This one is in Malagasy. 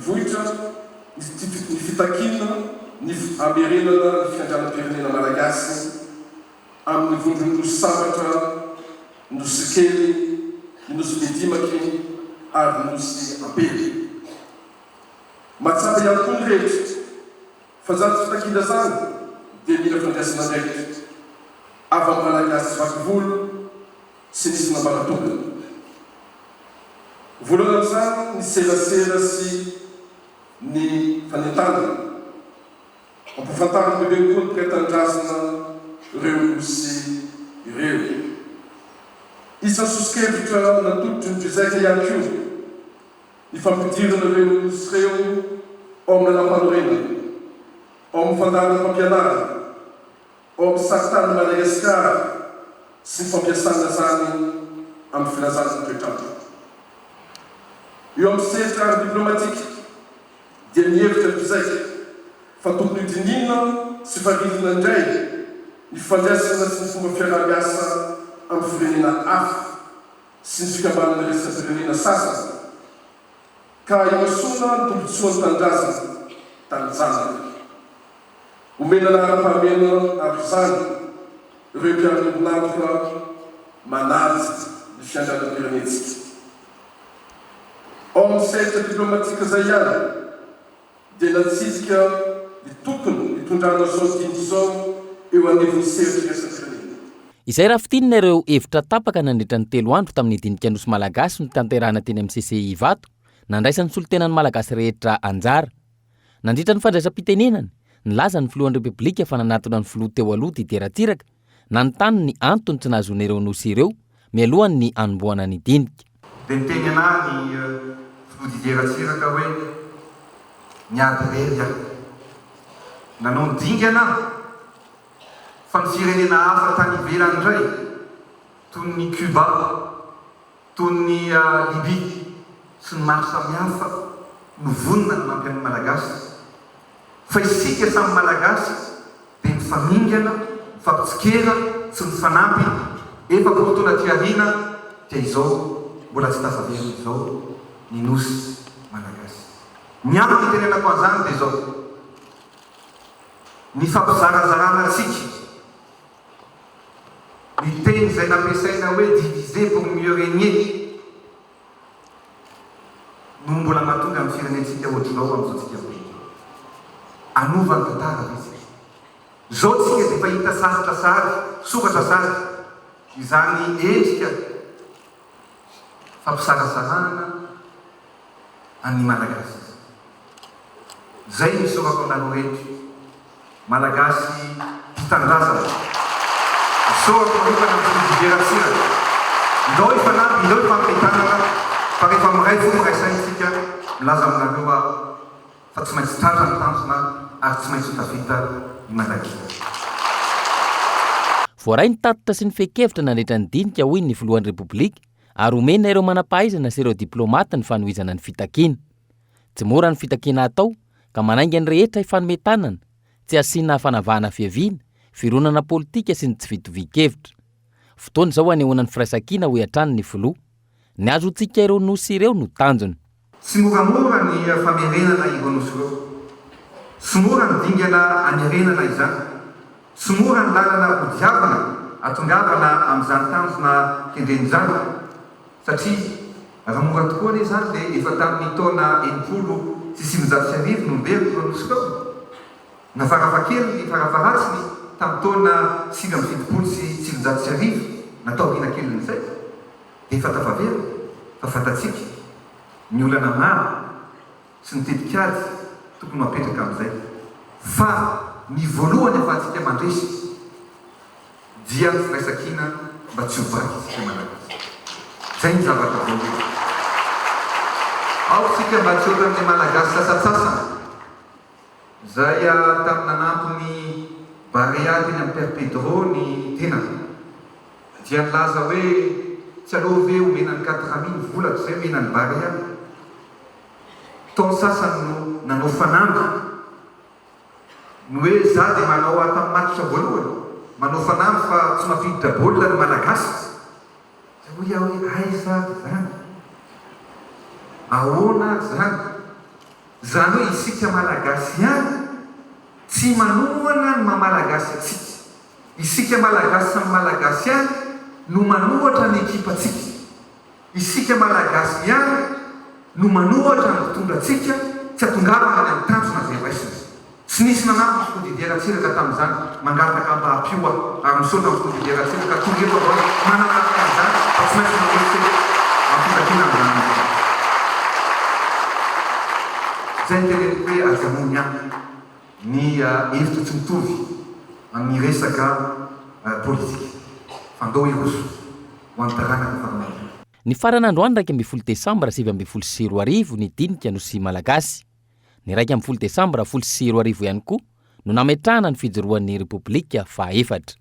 Nivoitra ny fitakiana ny hamerenana ny fiandrianam-pirenena malagasy amin'ny vondron'ny Nosy Sambatra, Nosy Kely, ny Nosy Bedimaky ary ny Nosy Ampela. Mahatsapa ihany koa ny rehetra fa izany fitakiana izany dia mila fandraisana andraikitra avy amin'ny Malagasy vaky volo sy ny isan'ambaratongany. Voalohany amin'izany ny serasera sy ny fanentanana. Ampahafantarina bebe kokoa ny mpiray tanindrazana ireo nosy ireo. Isan'ny soso-kevitra natolotry ny mpizaika ihany koa ny fampidirana ireo nosy ireo ao amin'ny lalàmpanorenana, ao amin'ny fandaharam-pampianarana, ao amin'ny saritanin'i Madagasikara sy ny fampiasana izany amin'ny filazana ny toetr'andro. Eo amin'ny sehatra ara-diplomatika dia mihevitra ny mpizaika fa tokony hodinihina sy faritana indray ny fifandraisana sy ny fomba fiaraha-miasa amin'ny firenena hafa sy ny fikambanana iraisam-pirenena sasany ka imasoana ny tombontsoan'ny tanindrazana taninjanaka. Omena laharam-pahamehana araka izany ireo mpiara-miombon'antoka manaja ny fiandrianam-pirenentsika. Ao amin'ny sehatra diplomatika izay ihany dia natsidika ny tokony hitondrana izao dinika izao eo anivon'ny sehatra iraisam-pirenena. Izay raha fintinina ireo hevitra tapaka nandritra ny telo andro tamin'ny dinika Nosy Malagasy notanterahina teny amin'ny CCI Ivato, nandraisan'ny solontenan'ny Malagasy rehetra anjara. Nandritra ny fandraisam-pitenenany, nilaza ny filohan'ny Repoblika fa nanatona ny filoha teo aloha Didier Ratsiraka, nanontany ny antony tsy nahazoana ireo nosy ireo mialohan'ny hanombohana ny dinika. Dia niteny anah ny filoha Didier Ratsiraka hoe niady irery aho. Nanao ny dingana aho fa ny firenena hafa tany ivelany indray toy ny Cuba, Toy ny Libye sy ny maro samihafa no vonona hanampy an'ny Malagasy. Fa isika samy Malagasy dia mifamingana, mifampitsikera, tsy mifanampy, 40 taona aty aoriana dia izao mbola tsy tafaverina izao ny Nosy Malagasy. Ny antony itenenako an'izany dia izao, ny fampizarazarana antsika, Ny teny izay nampiasaina hoe diviser pour mieux régner no mbola mahatonga ny firenentsika ohatr'izao amin'izao tsika miteny izao. Hanova ny tantara ve isika? Izao tsika dia efa hita sarotra sahady, soratra sahady izany endrika fampisarasarahana an'ny Malagasy izany. Izay no isaorako anareo rehetra. Malagasy tia tanindrazana. Isaorako manokana ny Filoha Didier Ratsiraka. Ndao hifanampy, ndao hifanome tanana fa rehefa miray fo miray saina isika, milaza aminareo aho fa tsy maintsy tratra ny tanjona ary tsy maintsy ho tafita i Madagasikara. Voaray ny tatitra sy ny fehin-kevitra nandritra ny dinika, hoy ny filohan'ny Repoblika, ary omena ireo manam-pahaizana sy ireo diplaomaty ny fanohizana ny fitakiana. Tsy mora ny fitakiana atao ka manainga ny rehetra hifanome tanana, tsy asiana fanavahana fiaviana, fironana politika sy ny tsy fitovian-kevitra. Fotoana izao hanehoana ny firaisankina hoy hatrany ny filoha. Ny hahazoantsika ireo nosy ireo no tanjona. Tsy moramora ny famerenana ireo nosy ireo. Tsy mora ny dingana hamerenana izany. Tsy mora ny lalana hodiavina hatongavana amin'izany tanjona kendrena izany. Satria raha mora tokoa anie izany dia efa tamin'ny taona 1960 no niverina ireo nosy ireo, na farafahakeliny farafaharatsiny tamin'ny taona 1979 na taoriana kelin'izay dia efa tafaverina fa fantatsika ny olana maro sy ny tetikady tokony ho apetraka amin'izay fa ny voalohany afahantsika mandresy Dia ny firaisankina mba tsy ho vaky isika Malagasy. Zay ny zavatra voalohany. Aoka isika mba tsy ohatran'ilay Malagasy sasantsasany izay tamin'ny nanampy ny Barea teny amin'ny Père Pedro ny tenany dia nilaza hoe tsy aleo ve omena ny Quatrami ny vola toy izay omena ny Barea. Tao ny sasany no nanao fanamby. Ny hoe za dia manao aho tamin'ny match voalohany, manao fanamby fa tsy mampiditra baolina ny Malagasy. Dia hoy aho hoe aiza ary izany? Ahoana ary izany? Izany hoe isika Malagasy ihany tsy manohana ny maha Malagasy antsika. Isika Malagasy samy Malagasy ihany no manohatra ny ekipantsika. Isika Malagasy ihany no manohatra ny mpitondra antsika tsy atongavana any amin'ny tanjona izay raisina. Tsy nisy nanampy ny Filoha Didier Ratsiraka tamin'izany, mangataka mba ampio aho ary misaotra ny Filoha Didier Ratsiraka tonga eto androany manamarika an'izany fa tsy maintsy mandroso amin'ny fitakiana an'izany izy. Izay no teneniko hoe ajanony any ny hevitra tsy mitovy amin'ny resaka politika fa ndao hiroso ho an'ny taranaka faran'andro. Nifarana androany 11 desambra 2019 ny dinika Nosy Malagasy. Ny 11 desambra 2010 ihany koa no nametrahana ny fijoroan'ny Repoblika fahaefatra.